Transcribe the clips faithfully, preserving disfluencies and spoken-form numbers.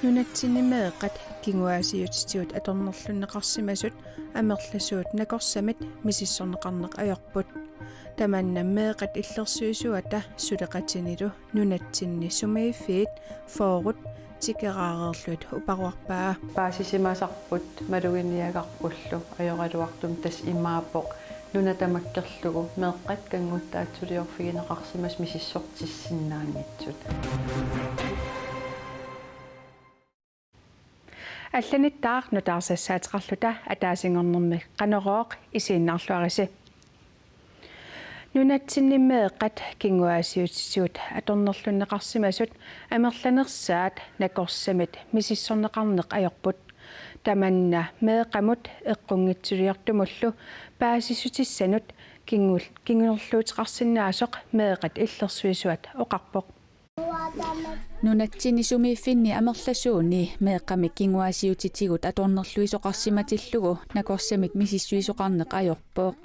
Nunatsinni meeqqat kinguaassiuutitigut atornerlunneqarsimasut amerlasuut nakorsamit misissorneqarneq ajorput. Tamanna meeqqat illersuisuata suleqatinilu nunatsinni sumiiffiit fyrret tikeraareerlugit uparuarpaa. Paasisimasarput maluginiagarpullu ajoraluartumik, tassa imaappoq nuna tamakkerlugu meeqqat kannguttaatsuliorfigineqarsimasut misissortissinnaanngitsut. Allanittaaq nutaarsassaateqarluta ataasinngornermi Qanorooq isiginnaarluarisi. Nunatsinni meeqqat kinguaassiuutitigut atornerlunneqarsimasut amerlanersaat nakorsamit misissorneqarneq ajorput. Tamanna meeqqamut eqqunngitsuliortumullu paasissutissanut kingul-, kingullerluuteqarsinnaasoq meeqqat illersuisuat oqarpoq. Nunatsinni sumiiffinni amerlasuuni meeqqamik kinguaassiuutitigut atornerluisoqarsimatillugu nakorsamit misissuisoqarneq ajorpoq.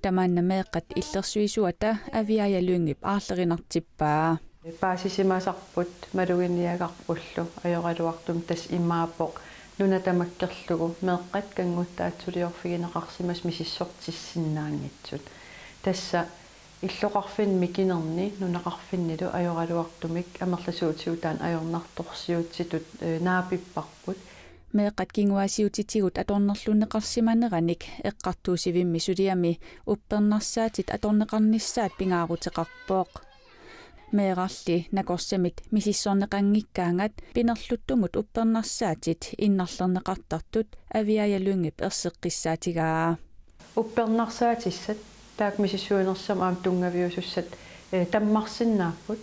Tamanna meeqqat illersuisuata Aviaja Lyngep aarlerinartippaa. Paasisimasarput maluginiagarpullu ajoraluartumik, tassa imaappoq nuna tamakkerlugu meeqqat kannguttaatsuliorfigineqarsimasut misissortissinnaanngitsut. Tassa illoqarfinni mikinerni nunaqarfinnilu ajoraluartumik amerlasuutigut taanna ajornartorsiutitut, eh, naapipparput. Meeqqat kinguaassiuutitigut atornerlunneqarsimaneranik eqqartuussivimmi suliami uppernarsaatit atorneqarnissaat pingaaruteqarpoq. Meerarli nakorsamit misissorneqanngikkaangat pinerluttumut uppernarsaatit innarlerneqartartut Aviaja Lyngep erseqqissaatigaa. Uppernarsaatissat taakku misissuinersamut aamma tunngaviusussat, eh, tammarsinnaapput,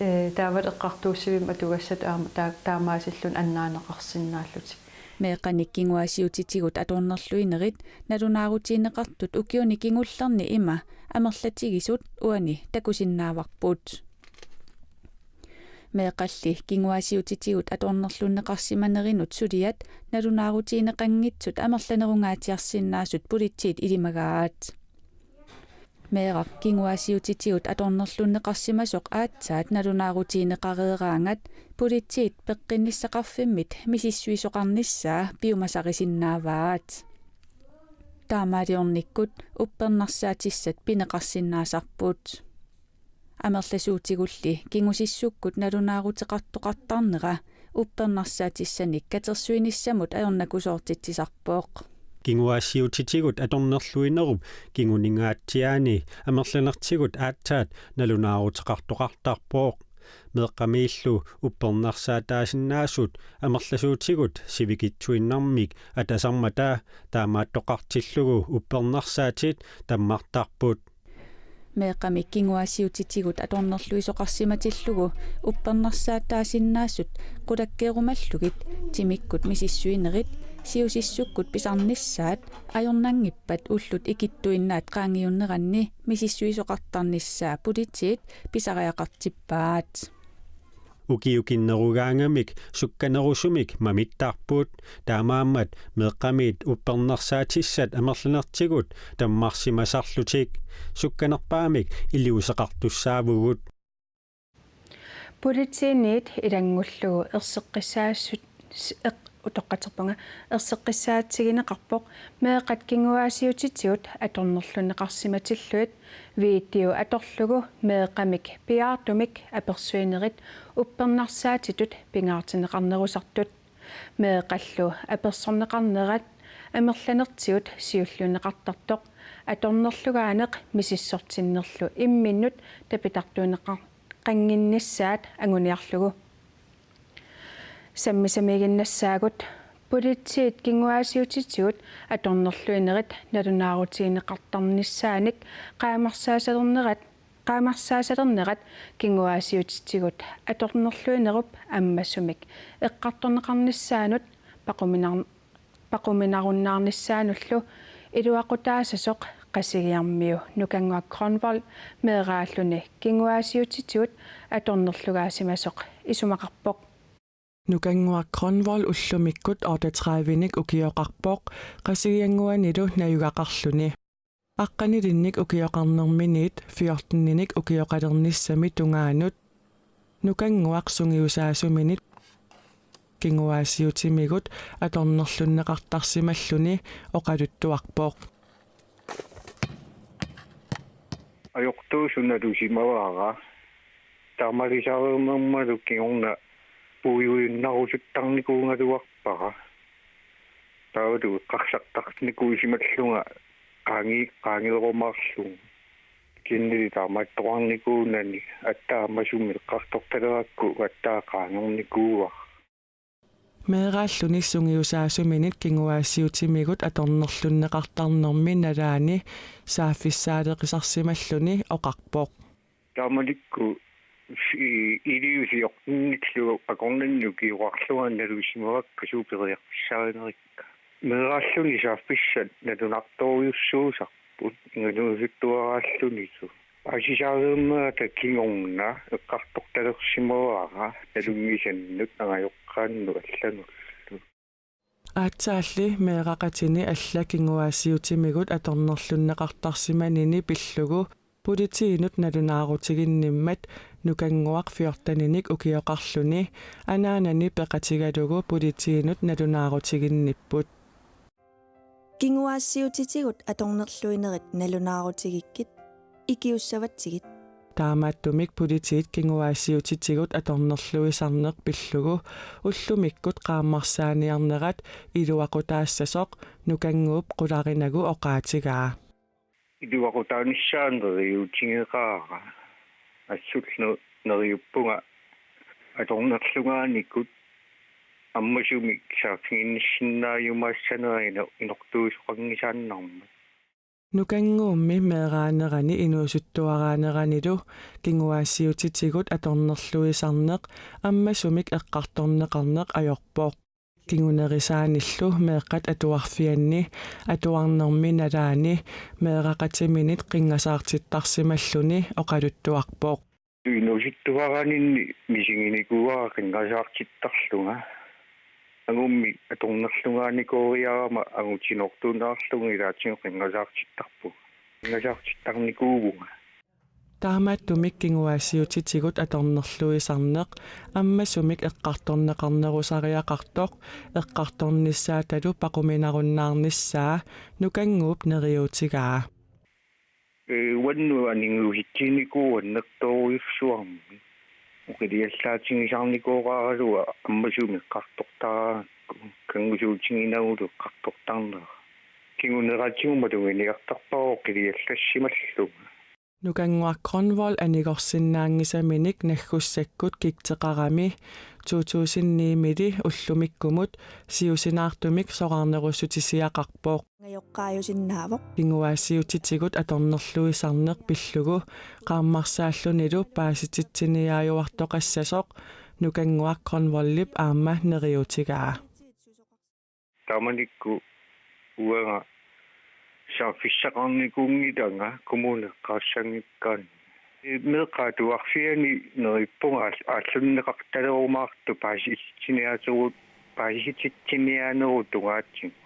eh, taavalu eqqartuussivimmi atugassat aamma taa-, taamaasilluni annaaneqarsinnaallutik. Meeqqanik kinguaassiuutitigut atornerluinerit nalunaarutigineqartut ukiuni kingullerni ima amerlatigisut uani takusinnaavarput. Meeqqalli kinguaassiuutitigut atornerlunneqarsimanerinut suliat nalunaarutigineqanngitsut amerlanerungaatsiarsinnaasut politiit ilimagaat. Meeraq kinguaassiuutitigut atornerlunneqarsimasoq aatsaat nalunaarutigineqareeraangat politiit peqqinnissaqarfimmit misissuisoqarnissaa piumasarisinnaavaat. Taamaaliornikkut uppernarsaatissat pineqarsinnaasarput. Amerlasuutigulli kingusissukkut nalunaaruteqartoqartarnera uppernarsaatissanik katersuinissamut ajornakusoortitsisarpoq. Kinguaassiuutitigut atornerluinerup kinguningaatsiaani amerlanertigut aatsaat nalunaaruteqartoqartarpoq. Meeqqamiillu uppernarsaataasinnaasut amerlasuutigut sivikitsuinnarmik atasarmata taamaattoqartillugu uppernarsaatit tammartarput. Meeqqamik kinguaassiuutitigut atornerluisoqarsimatillugu uppernarsaataasinnaasut qulakkeerumallugit timikkut misissuinerit siusissukkut pisarnissaat ajornanngippat ullut ikittuinnaat qaangiunneranni misissuisoqartarnissaa politiit pisariaqartippaat. Ukiukinnerugaangamik sukkanerusumik mamittarput, taamaammat meeqqamiit uppernarsaatissat amerlanertigut tammarsimasarlutik sukkanerpaamik iliuuseqartussaavugut. Politiinit ilanngullugu erseqqissaasut-, s-, eq-, utoqqatserpunga, erseqqissaatigineqarpoq meeqqat kinguaassiuutitigut atornerlunneqarsimatillugit video atorlugu meeqqamik piaartumik apersuinerit uppernarsaatitut pingaartinneqarnerusartut. Meeqqallu apersorneqarnerat amerlanertigut siulliunneqartartoq atornerlugaaneq misissortinnerlu imminnut tapitartuunneqar-, qannginnissaat anguniarlugu. Sammisamiiginnassaagut politiit kinguaassiuutitigut atornerluinerit nalunaarutigineqartarnissaanik qaamarsaasalernerat, qaamarsaasalernerat kinguaassiuutitigut atornerluinerup ammasumik eqqartorneqarnissaanut paquminar-, paquminarunnaarnissaanullu iluaqutaassasoq Qasigiarmiu Nukannguaq Grønvold meeraalluni kinguaassiuutitigut atornerlugaasimasoq isumaqarpoq. Nukannguaq Grønvold ullumikkut otteogtredive-nik ukioqarpoq, Qasigiannguanilu najugaqarluni. Aqqanilinnik ukioqarnerminiit fjorten-inik ukioqalernissami tungaanut Nukannguaq sungiusaasuminit kinguaassiutimigut atornerlunneqartarsimalluni oqaluttuarpoq. Ajortuusoq nalusimavara. Taamalisareernermalu kingorna puiguinnarusuttarnikuugaluarpara. Taavalu eqqarsartarnikuusimallunga qaangi-, qaangerumaarlugu. Kisiannili taamaattoqarnikuunani aatsaat ammasumik eqqartortalerakku aatsaat qaangernikuuara. Meeraalluni sungiusaasuminit kinguaassiutimigut atornerlunneqartarnermi nalaani saaffissaaleqisarsimalluni oqarpoq. Taamanikkut i-, iliuuseq fjortenillu akornanni ukioqarlunga nalusimavakka suut periarfissarinerikka. Meeraalluni saaffissat nalunaartorujussuusarput inuusuttuaraallunilu. Paasisareernerata kingorna eqqartortalersimavara nalunngisannut angajoqqaannut allanullu. Aatsaalli meeraqatini alla kinguaassiutimigut atornerlunneqartarsimanini pillugu politiinut nalunaarutiginnimmat Nukannguaq fjorteninik ukioqarluni anaanani peqatigalugu politiinut nalunaarutiginnipput. Kinguaassiutitigut atornerluinerit nalunaarutigikkit, ikiussavatsigit. Taamaattumik politiit kinguaassiutitigut atornerluisarneq pillugu ullumikkut qaammarsaaniarnerat iluaqutaassasoq Nukannguup qularinagu oqaatigaa. Iluaqutaanissaa neriuutigeqaara. Assullu neriuppunga atornerlugaanikut ammasumik saaffiginnissinnaajumaassanera ino-, inortuisoqanngisaannarmat. Nukannguummi meeraanerani inuusuttuaraaneranilu kinguaassiutitigut atornerluisarneq ammasumik eqqartorneqarneq ajorpoq. Kingunerisaanillu meeqqat atuarfianni atuarnermi nalaani meeraqatiminit qinngasaartittarsimalluni oqaluttuarpoq. Inuusuttuaraaninni misiginikuuara qinngasaartittarlunga. Angummi atornerlugaanikooriarama angutinortuunnaarlunga ilaatigut qinngasaartittarpunga. Qinngasaartittarnikuuvunga. Taamaattumik kinguaassiutitigut atornerluisarneq ammasumik eqqartorneqarnerusariaqartoq eqqartornissaatalu paquminarunnaarnissaa Nukannguup neriuutigaa. Ee, uannut anigusitsinikuu annertoorujussuarmik. Oqiliallaatigisarnikooqaraluaq ammasumik eqqartortaraakku kanngusuutiginagulu eqqartortarnera. Kinguneratigut maluginiartarpara oqiliallassimallunga. Nukannguaq Grønvold anigorsinnaanngisaminik naggussakkut gigteqarami to tusind ni-mili ullumikkumut siusinaartumik soraarnerussutisiaqarpoq. Angajoqqaajusinnaavoq. Kinguaassiutitigut atornerluisarneq pillugu qaammarsaallunilu paasititsiniaajuartoqassasoq Nukannguaq Grønvoldip aamma neriuutigaa. Taamanikkut uanga saaffissaqarnikuunngilanga kommuni eqqaassanngikkaanni. Meeqqat atuarfianni neriuppunga aal-, aallunneqartalerumaartut paasititsiniaaneru-, paasititsiniaanerup tungaatigut.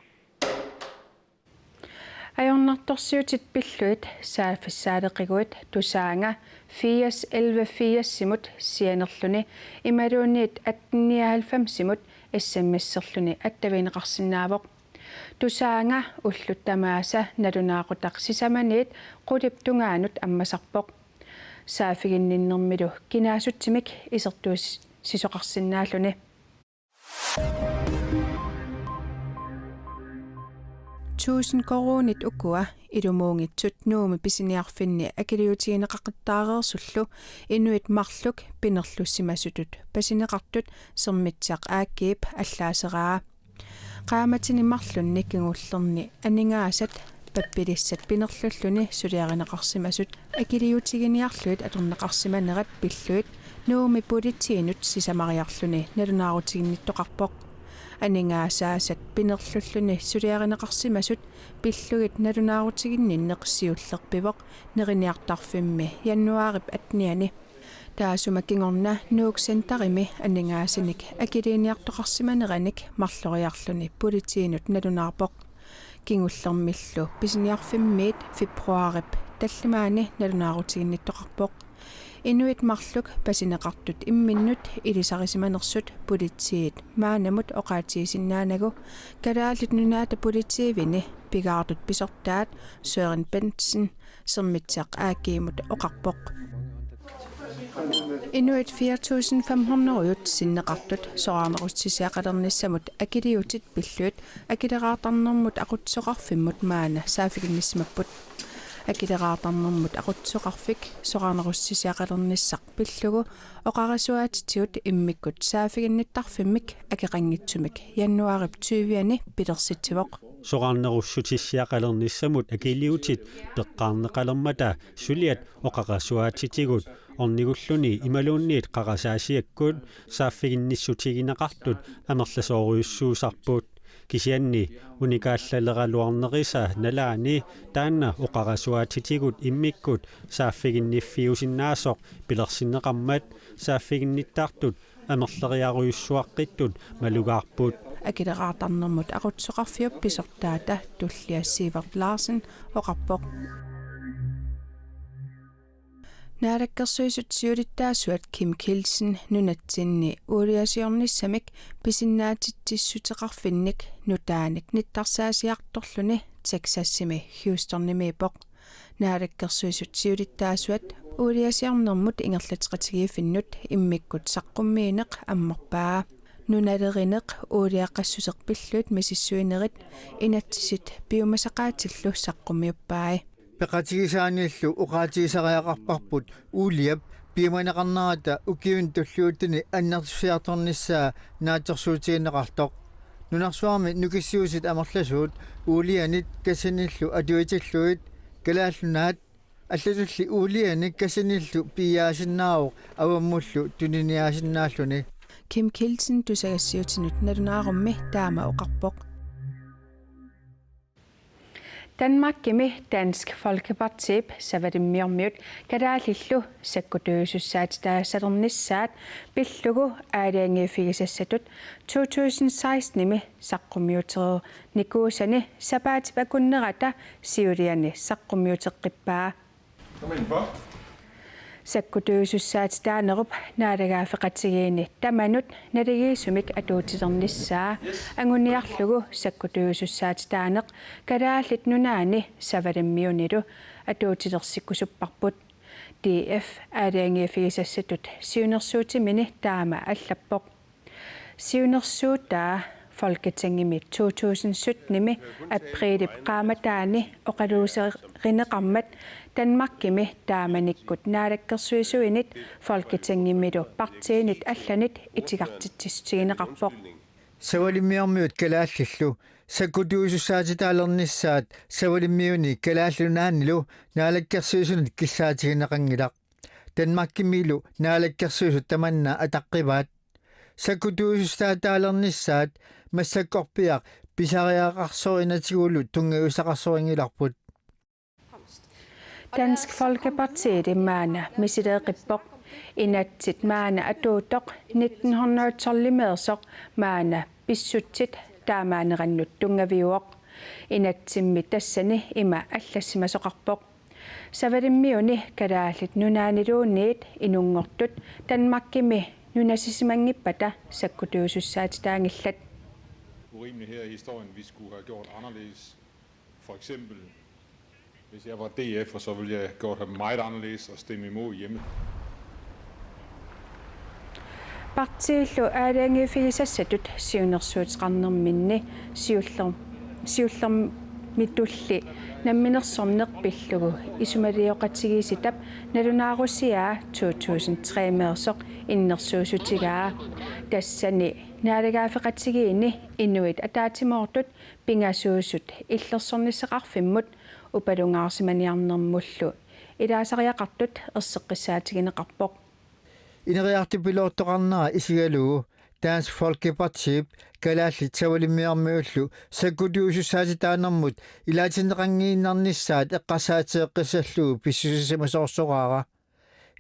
Ajornartorsiutit pillugit saaffissaaleqiguit Tusaannga firs elleve firsimut sianerluni imaluunniit atten nioghalvfemsimut S M S-erluni attavigineqarsinnaavoq. Tusaannga ullut tamaasa nalunaaqutaq sisamaniit qulip tungaanut ammasarpoq. Saaffiginninnermilu kinaassutsimik isertuussisoqarsinnaalluni. Tusind koruunit ukua ilumuunngitsut Nuummi pisiniarfinni akiliutigineqaqattaareersut inuit marluk pinerlussimasutut pasineqartut Sermitsiaq A G-p allaaseraa. Qaammatini marlunni kingullerni aningaasat pappilissat pinerlulluni suliarineqarsimasut akiliutiginiarlugit atorneqarsimanerat pillugit Nuummi politiinut sisamariarluni nalunaarutiginnittoqarpoq. Aningaasaasat pinerlulluni suliarineqarsimasut pillugit nalunaarutiginninneq siullerpivoq neriniartarfimmi januaarip attenianni. Taassuma kingorna Nuuk Centerimi aningaasanik akiliiniartoqarsimaneranik marloriarluni politiinut nalunaarpoq. Kingullermillu pisiniarfimmiit februaarip tallimaanni nalunaarutiginnittoqarpoq. Inuit marluk pasineqartut imminnut ilisarisimanersut politiit maannamut oqaatigisinnaanagu Kalaallit Nunaata politiivini pigaartut pisortaat Søren Bentsen Sermitsiaq A G-mut oqarpoq. Inuit fire tusind fem hundrede sinneqartut soraarnerussisiaqalernissamut akiliutit pillugit Akileraartarnermut Aqutsisoqarfimmut maanna saaffiginnissamapput. Akileraartarnermut Aqutsisoqarfik soraarnerussisiaqalernissaq pillugu oqarasuaatitigut immikkut saaffiginnittarfimmik akeqanngitsumik januaarip tyvianni pilersitsivoq. Soraarnerussutisiaqalernissamut akiliutit peqqaarneqalermata suliat oqarasuaatitigut ornigulluni imaluunniit qarasaasiakkut saaffiginnissutigineqartut amerlasoorujussuusarput. Kisianni unikaallaleraluarnerisa nalaani taanna oqarasuaatitigut immikkut saaffiginniffiusinnaasoq pilersinneqarmat saaffiginnittartut amerleriarujussuaqqittut malugaarput. Akileraartarnermut Aqutsisoqarfiup pisortaata tullia Sivert Larsen oqarpoq. Naalakkersuisut siulittaasuat Kim Kielsen nunatsinni uuliasiornissamik pisinnaatitsissuteqarfinnik nutaanik nittarsaasiartorluni Texasimi Houstonimiippoq. Naalakkersuisut siulittaasuat uuliasiornermut ingerlateqatigiiffinnut immikkut saqqummiineq ammarpaa. Nunalerineq uuliaqassuseq pillugit misissuinerit inatsisit piumasaqaatillu saqqummiuppai. Peqatigisaaniillu oqaatigisariaqarparput uuliap piumaneqarnerata ukiuni tulliuttuni annertusiartornissaa naatsorsuutigineqartoq. Nunarsuarmi nukissiuutit amerlasuut uulianit kasinillu atuitillugit Kalaallit Nunaat allatulli uulianit kasinillu piiaasinnaavoq avammullu tuniniaasinnaalluni. Kim Kielsen tusagassiuutinut nalunaarummi taama oqarpoq. Danmarkimi Dansk Folkepartip savalimmiormiut kalaallillu sakkutuujusussaatitaasalernissaat pillugu aalajangiiffigisassatut to tusind sekstenimi saqqummiutereernikuusani sapaatip akunnerata siuliani saqqummiuteqqippaa. Kom indenfor. Sakkutuujusussaatitaanerup naalagaaffeqatigiinni tamanut naligiissumik atuutilernissaa anguniarlugu sakkutuujusussaatitaaneq Kalaallit Nunaanni savalimmiunilu atuutilersikkusupparput. D F aalajangiiffigisassatut siunnersuutimini taama allappoq. Siunnersuutaa Folketingimi to tusind syttenimi aprilip qaammataani oqaluuserineqarmat Danmarkimi taamanikkut naalakkersuisuinit Folketingimilu partiinit allanit itigartitsissutigineqarpoq. Savalimmiormiut kalaallillu sakkutuujusussaatitaalernissaat savalimmiuni Kalaallit Nunaannilu naalakkersuisunit kissaatigineqanngilaq. Danmarkimilu naalakkersuisut tamanna ataqqivaat. Sakkutuujusussaatitaalernissaat massakkorpiaq pisariaqarsorinatsigulu tunngaviusaqarsorinngilarput. Dansk Folkeparti maanna misileeqqippoq. Inatsit maanna atuuttoq nitten hundrede tolvimeersoq maanna pissutsit taamaanerannut tunngaviuvoq. Inatsimmi tassani ima allassimasoqarpoq. Savalimmiuni Kalaallit Nunaanniluunniit inunngortut Danmarkimi nunasisimanngippata sakkutuujusussaatitaanngillat. Urimeligt her i historien, vi skulle have gjort anderledes. For eksempel, hvis jeg var D F, og så ville jeg have gjort det meget anderledes og stemme imod hjemme. Partiillu aalajangiiffigisassatut siunnersuuteqarnerminni siullerm-, siullermitulli namminersorneq pillugu isumalioqatigiissitap nalunaarusiaa to tusind tre-meersoq innersuussutigaa. Tassani naalagaaffeqatigiinni inuit ataatsimoortut pingasuusut illersornissaqarfimmut upalungaarsimaniarnermullu ilaasariaqartut erseqqissaatigineqarpoq. Ineriartupiloortoqarnera isigalugu Dansk Folkepartip kalaallit savalimmiormiullu sakkutuujusussaatitaanermut ilaatinneqanngiinnarnissaat eqqarsaatigeqqissallugu pissusisimasoorsoraara.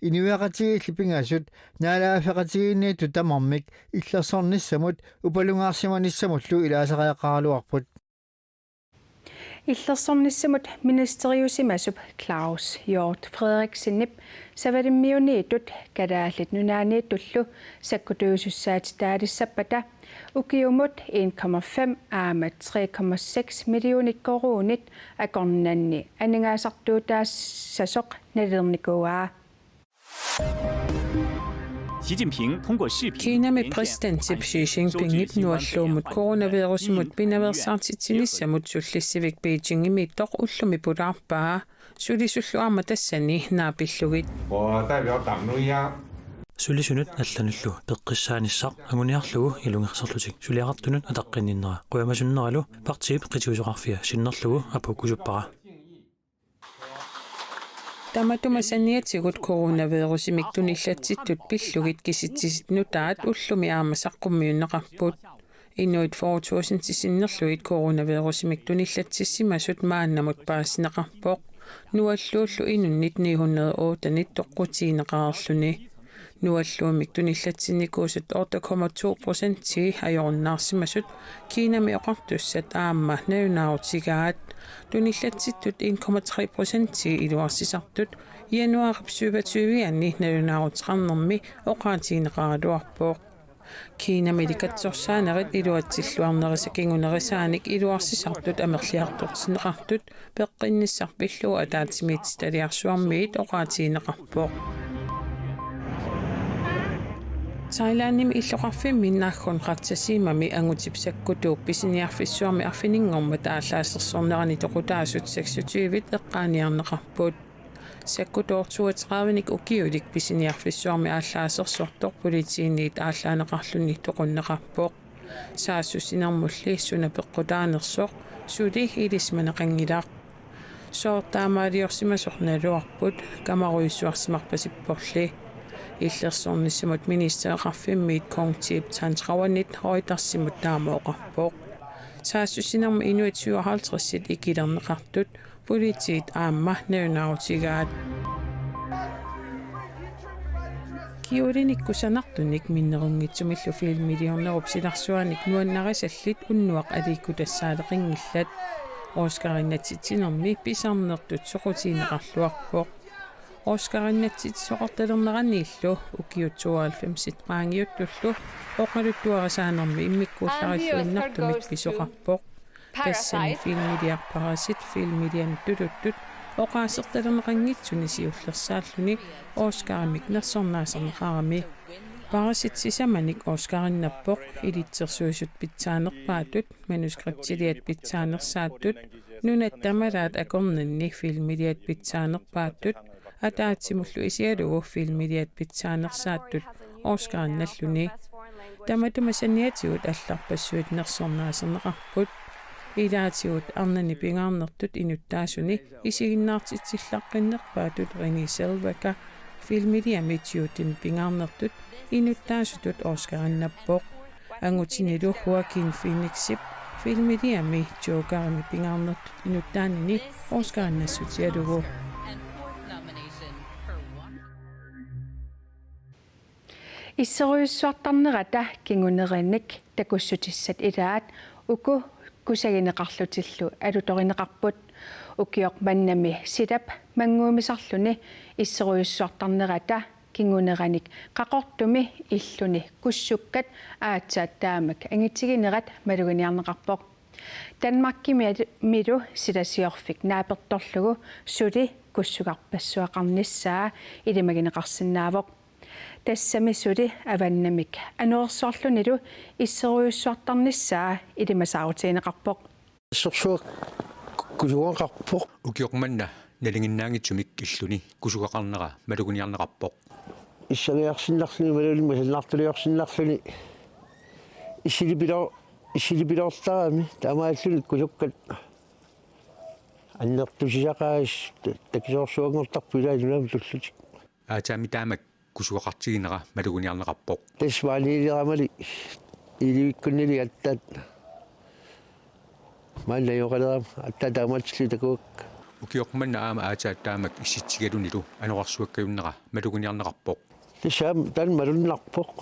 Inuiaqatigiilli pingasut naalagaaffeqatigiinniittut tamarmik illersornissamut upalungaarsimanissamullu ilaasariaqaraluarput. Illersornissamut ministeriusimasup Claus Hjort Frederiksenip savalimmiuniittut Kalaallit Nunaanniittullu sakkutuusussaatitaalassappata ukiumut en komma fem aamma tre komma seks millionit koruunit akornanni aningaasartuutaassasoq nalernikuuaa. 习近平通过视频 Kiinami præsidentip Xi Jinpingip nualluummut coronavirusimut pinaveersaartitsinissamut sullissivik Beijingimiittoq ullumi pulaarpaa, sulisullu aamma tassani naapillugit. 我代表党中央 Sulisunut allanullu peqqissaanissaq anguniarlugu ilungersorlutik suliaqartunut ataqqinninnera qujamasunneralu partiip qitiusoqarfia sinnerlugu apuukkusuppara. Tamatuma saniatigut coronavirusimik tunillatsittut pillugit kisitsisit nutaat ullumi aamma saqqummiunneqarput. Inuit fyrre tusind sinnerlugit coronavirusimik tunillatsissimasut maannamut paasineqarpoq. Nualluullu inunnit ni hundrede otte-nit toqqutigineqareerluni. Nualluummik tunillatsinnikuusut otte komma to procenti ajorunnaarsimasut Kiinami oqartussat aamma nalunaarutigaat. Tunillatsittut en komma tre procenti iluarsisartut januaarip syvogtyve-anni nalunaaruteqarnermi oqaatigineqaraluarpoq. Kiinamili katsorsaanerit iluatsilluarnerisa kingunerisaanik iluarsisartut amerliartortinneqartut peqqinnissaq pillugu ataatsimiititaliarsuarmiit oqaatigineqarpoq. Thailandimi illoqarfimmi naggun qatsasiimami angutip sakkutuup pisiniarfissuarmi arfininngormat aallaasersornerani toqutaasut seksogtyve eqqaaniarneqarput. Sakkutoorsuat tredivenik ukiulik pisiniarfissuarmi aallaasersortoq politiiniit aallaaneqarluni toqunneqarpoq. Saassussinermulli suna peqqutaanersoq suli ilisimaneqanngilaq. Sooq taamaaliorsimasoq naluarput kamarujussuarsimarpasipporli. Illersornissamut ministereqarfimmiit Kongtip Tantrawanit Reutersimut taama oqarpoq. Saassussinermi inuit syvoghalvtredsit ikilerneqartut politiit aamma nalunaarutigaat. Kjolinik kusanartunik minnerunngitsumillu filmiliornerup silarsuanik nuannarisallit unnuaq aliikkutassaaleqinngillat. Oscarinnatsitsinermi pisarnertut soqutigineqarluarpoq. Oscarinnatsitsisoqartalerneraniillu ukiut tooghalvfemsit qaangiuttullu oqaluttuarisaanermi immikkuullarilluinnartumik pisoqarpoq. Tassani filmiliaq Parasite filmilianut tuluttut oqaasertalerneqanngitsuni siullersaalluni Oscarimik nersornaaserneqarami. Parasite sisamanik Oscarinnappoq ilitsersuisut pitsaanerpaatut, manuskriptiliat pitsaanersaattut, nunat tamalaat akornanni filmiliat pitsaanerpaatut, ataatsimullu isigalugu filmiliat pitsaanersaattut Oscarinnalluni. Tamatuma saniatigut allarpassuit nersornaaserneqarput. Ilaatigut arnani pingaarnertut inuttaasuni isiginnaartitsillaqqinnerpaatut Renée Zellweger filmiliami Jokerinik pingaarnertut inuttaasutut Oscarinnappoq. Angutinilu Joaquin Phoenixip filmiliami Jokerimi pingaarnertut inuttaanini Oscarinnassutigalugu. Isserujussuartarnerata kingunerinik takussutissat ilaat uku kusagineqarlutillu alutorineqarput. Ukioq mannami silap mannguumisarluni isserujussuartarnerata kinguneranik Qaqortumi illuni kussukkat aatsaat taamak angitiginerat maluginiarneqarpoq. Danmarkimilu silasiorfik naapertorlugu suli kussugarpassuaqarnissaa ilimagineqarsinnaavoq. Tassami suli avannamik anorersuarlunilu isserujussuartarnissaa ilimasaarutigineqarpoq. Assersuaq kusugaqarpoq. Ukioq manna nalinginnaanngitsumik illuni kusugaqarnera maluginiarneqarpoq. Issagiarsinnarluni imaluunniit masannaartuliorsinnarluni issilipiloo-, issilipiloortarami taamaalluni kusukkat annertusisaqaat takisoorsuanngortarput ilaa nunamut tullutik. Aatsaammi taamak kusugaqartiginera maluginiarneqarpoq. Tassa maaniileramali ilivikkunnili attaat maani najugaqalerama attaat taamaatillugit takuakka. Ukioq manna aamma aatsaat taamak issitsigalunilu anorersuakkajunnera maluginiarneqarpoq. Tassa aamma taanna malunnarpoq.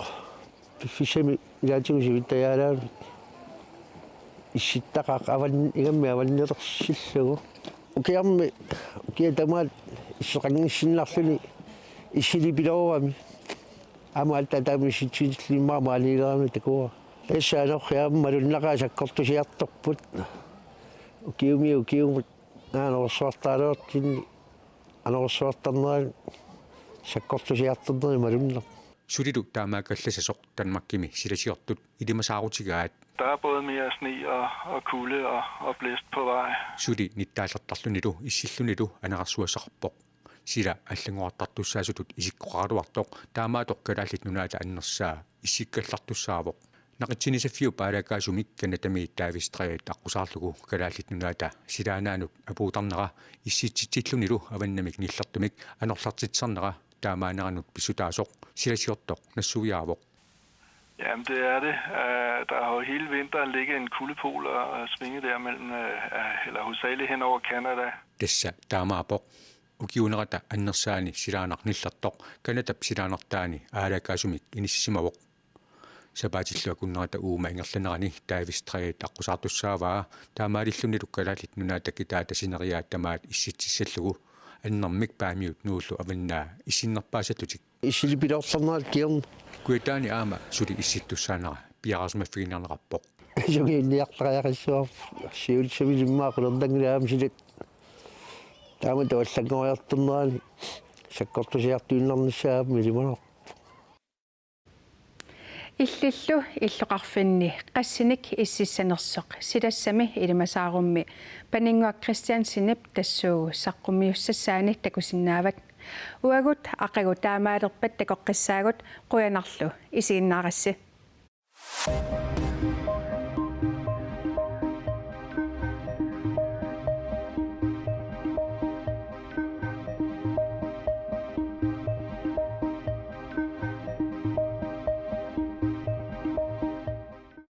Piffissami ilaatigut sivittajaalaamik. Issittaqaaq avan-, ingammik avanneqarsillugu. Ukiarmi, ukiaq tamaat isseqanngissinnarluni issilipiloorami. Aamma allatut taama issitsillimmaa maaniilerami takuara. Tassa anorriaamma malunnaqaaq sakkortusiartorput. Ukiumi ukiumut anorersuartaaluartinni anorersuartarnerani sakkortusiartorneri malunnarpoq. Sulilu taamaakkallassasoq Danmarkimi silasiortut ilimasaarutigaat. Der er både mere sne og, og kulde og, og blæst på vej. Suli nittaallertarlunilu issillunilu anerarsuassaqarpoq. Sila allanngorartartussaasutut isikkoqaraluartoq taamaattoq Kalaallit Nunaata annersaa issikkallartussaavoq. Naqitsinissarfiup aalaakaasumik Canadami Davis Træet aqqusaarlugu Kalaallit Nunaata silaannaanut apuutarnera issitsitsillunilu avannamik nillertumik anorlertitsisarnera taamaaneranut pissutaasoq silasiortoq nassuiaavoq. Jamen, det er det. Øh, der har jo hele vinteren ligget en kuldepol og, og svinget der mellem, øh, øh, eller hovedsageligt hen over Canada. Tassa taamaappoq. Ukiunerata annersaani silaannaq nillertoq Canadap silaannartaani aalaakaasumik inissisimavoq. Sapaatillu akunnerata uuma ingerlanerani Davis Træet aqqusaartussaavaa, taamaalillunilu Kalaallit Nunaata kitaata sineriaat tamaat issitsissallugu annermik Paamiut Nuullu avannaa issinnerpaasattutik. Issilipiloortarnerat kingorna. Kujataani aamma suli issittussaanera piareersimaffigineqarpoq. Sungiunniartariaqassuarpoq. Siullermik immaqa qularnanngilaq aamma suli. Taamatut allanngoriartornerani sakkortusiartuinnarnissaa aamma ilimanarpoq. Illillu illoqarfinni qassinik ississanersoq silassami ilimasaarummi Paninnguaq Kristiansenip tassuugu saqqummiussassaani takusinnaavat. Uagut aqagu taamaalerpat takoqqissaagut, qujanarlu isiginnaarassi.